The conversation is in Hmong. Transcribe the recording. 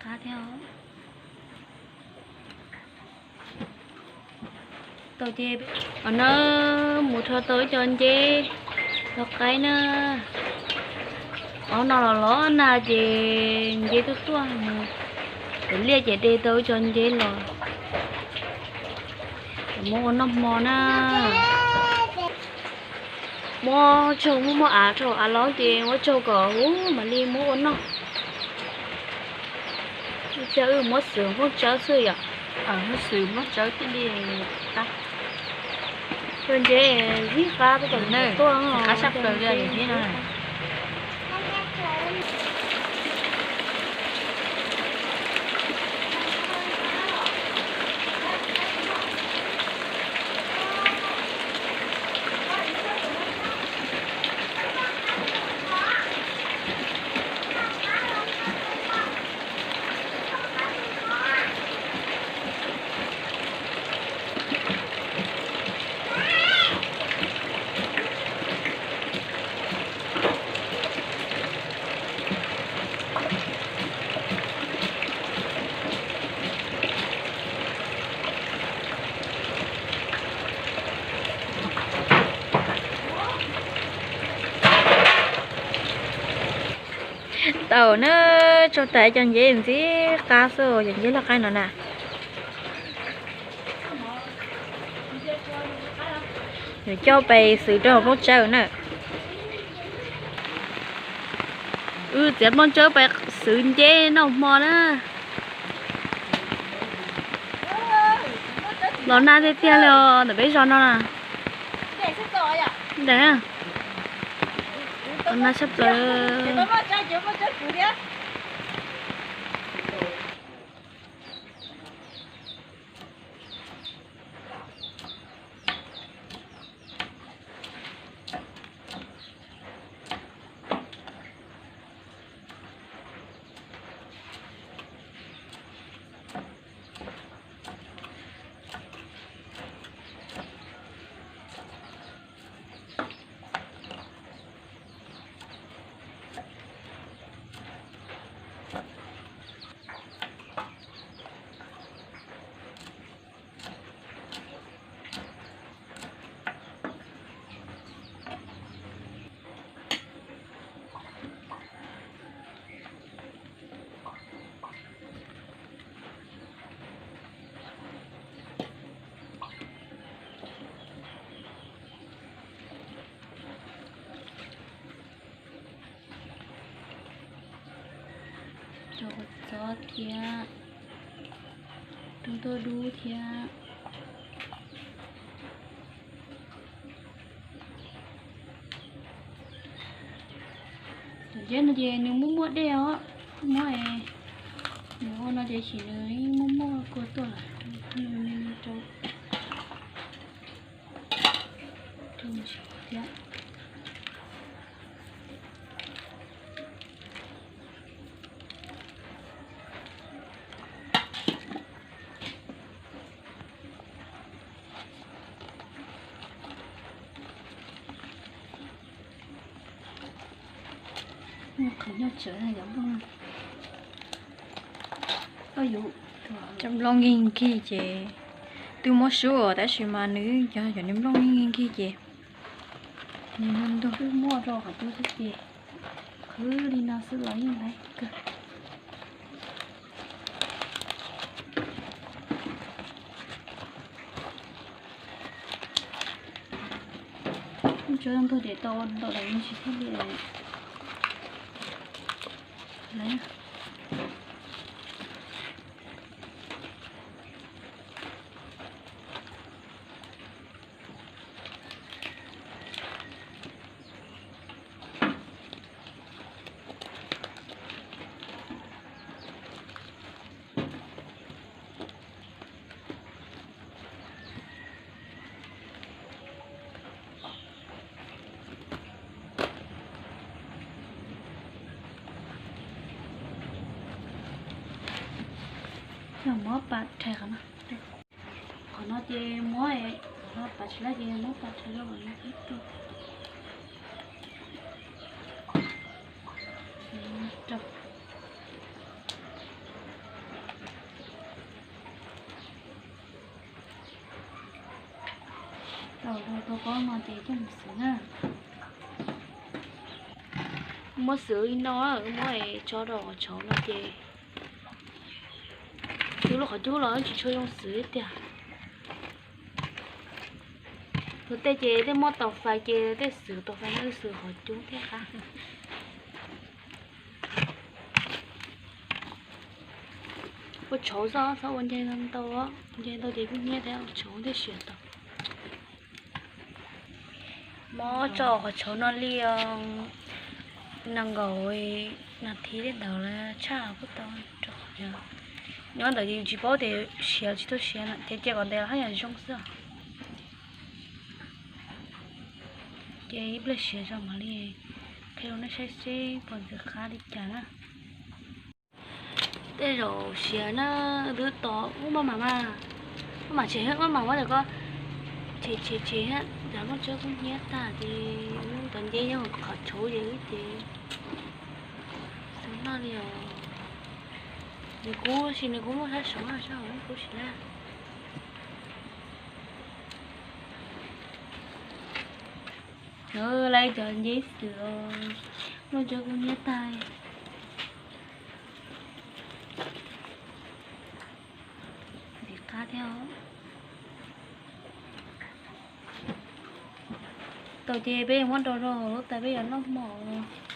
Thiab tau ces, no mus rho tau ib co nceb los qaib na. Ob no los los nag ces nceb tuaj tuaj, liaj ces de tau ib co nceb los muab ua noj hmo na. Muab tsaug, muab muab av rau av laub ces ua tsaug kom huv mam li muab ua noj. Ua cas wb muab xwm Hmoob tsawb xwb yom? Muab xwm Hmoob tsawb thiaj li qab. Ua nceb ntxim qab, tuaj, qab sab plaws li ntxim no. Tau na, tsaug tas cov nceb ntxim qab xwb, cov nceb loj qaib no na. Yuav coj pais xwm rau hauv Hmoob tsawb na. Wb txiav Hmoob tsawb pais xwm nceb noj hmo na. Los nag tiag tiag li os ntawm peb zos no na. Nag sab plaws. Cov kua txob thiab, rau tuaj dub thiab. Cov nceb no ces nws muaj muaj dej os, muab nws ua no ces sim nws muaj muaj kua tuaj lawm, nws me me rau thiab. Qhov nyob tsev yog nplooj, cov nplooj nkig nkig ces twb muab sub os, tab sis mas nws yog cov nplooj nkig nkig ces nws muaj ntug. Twb muaj rau qhov twg xwb ces qhwv li no xwb los yeej laib kawg. Tso ntug ces tau ntau daim me ntsis thiaj li lawm. Yog muab pas rhais qhov no. Qhov no ces muab, qhov no pas tsis laib ces muab pas rhais rau qhov no ib tug. Rau. Tau pob no ces coj mus xwb na. Muab xwb li no, muab tso rau qhov tshauv no ces tus lub qhov cub los tsis tshua zoo xwb tiag. Tus tej ces tej muab tau fais ces tej xwb tau fais no xwb qhov cub thiab qab. Ua tshauv xwb, txhob ua nce ntau, nce ntau ces kuj hnyiab thiab, ua tshauv thiaj siav tau. Muab tso qhov tshauv no li nees nkaum nas this tej ntawd los tshaj kuj tau rau qhov nyob ntawd ces tsis paub tias siav tsis tau siav na, ces cia kom ntev los haj yam zoo xwb. Ces ib pliag siav tso mam li qhia rau nej saib seb puas ntxim qab li cas na. Tej zaum siav na, twb tos ub maj mam mas, maj mam tshem, maj mam muab cov ko tshem tshem tshem, cov nplooj tsawb kub hnyiab tag ces muab cov nce nyob qhov tshauv ces wb ces xav noj li os. Nws kub, tab sis nws kub muaj sab saud, sab hauv kub tsis laj. Lawv cov nce xwm os, nplooj tsawb kub hnyiab tag. Ntxim qab thiab os. Tau ces peb yuav muab rau rau hauv lub tais peb yuav noj hmo os.